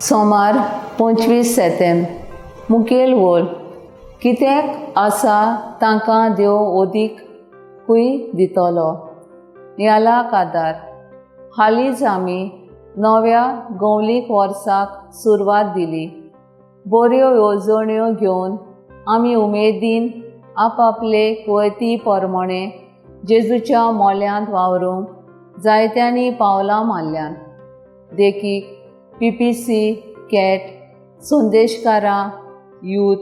सोमार 25 सेतेंब्र. मुखेल वळ कित्याक आसा तांकां देव अदीकूय दितलो. याला कादार. हालींच आमी नव्या गवलीक वर्साक सुरवात दिली. बऱ्यो येवजण्यो घेवन आमी उमेदीन आपआपले कुवती परमाणे जेजूच्या मोल्यांत वावरूंक जायत्यांनी पावलां मारल्यांत. देखीक PPC, कॅट, संदेशकारां, यूथ,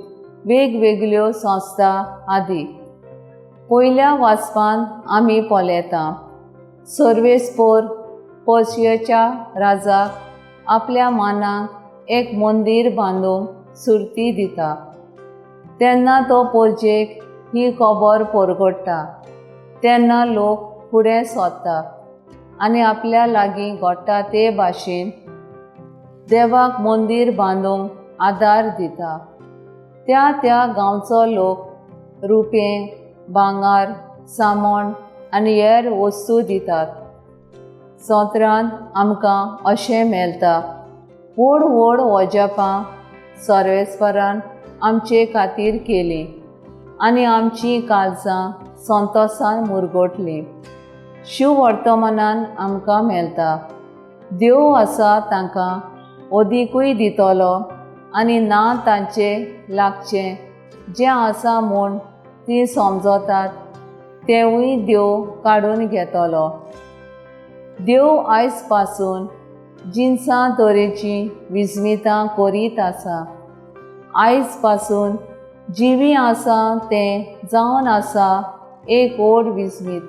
वेगवेगळ्यो संस्था आदी. पयल्या वाचपान आमी पळयता सर्वेस्पोर पर्शियाच्या राजाक आपल्या मानाक एक मंदीर बांदूंक सुरती दिता. तेन्ना तो परजेक ही खबर परगट्टा. तेन्ना लोक फुडें सोदता आनी आपल्या लागीं घडटा ते भाशेन देवाक मंदीर बांदूंक आदार दिता. त्या त्या गांवचो लोक रुपें, भांगर, सामण आनी हेर वस्तू दितात. सोत्रांत आमकां अशें मेळटा, व्हड व्हड वजापां सर्वेस्परान आमचे खातीर केलीं आनी आमचीं काळजां संतोसान मुरगटलीं. शिववर्तमानान आमकां मेळटा, देव आसा तांकां अदिकूय दितलो आनी ना तांचे लागचें जें आसा म्हूण तीं समजतात तेंवूय देव काडून घेतलो. देव आयज पासून जिनसां तरेचीं विस्मितां करीत आसा. आयज पासून जिवी आसा तें जावन आसा एक व्हड विस्मीत.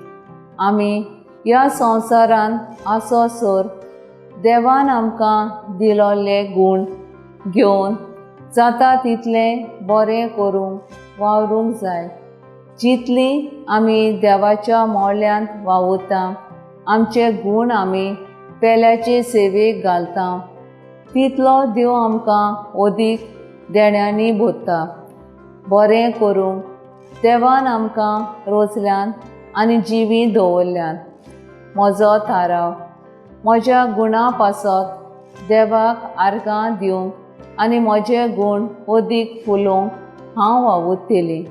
आमी ह्या संवसारांत आसोसर देवान आमकां दिलोले गूण घेवन जाता तितलें बरें करूंक वावरूंक जाय. जितली आमी देवाच्या मोल्यांत वावुरता, आमचे गूण आमी पेल्याचे सेवेक घालता, तितलो देव आमकां अदीक देण्यांनी भरता. बरें करूंक देवान आमकां रोचल्यान आनी जिवी दवरल्यान. म्हजो थाराव, म्हज्या गुणा पासत देवाक आर्गां दिवंक आनी म्हजे गूण अदीक फुलोवंक हांव वावुरतली.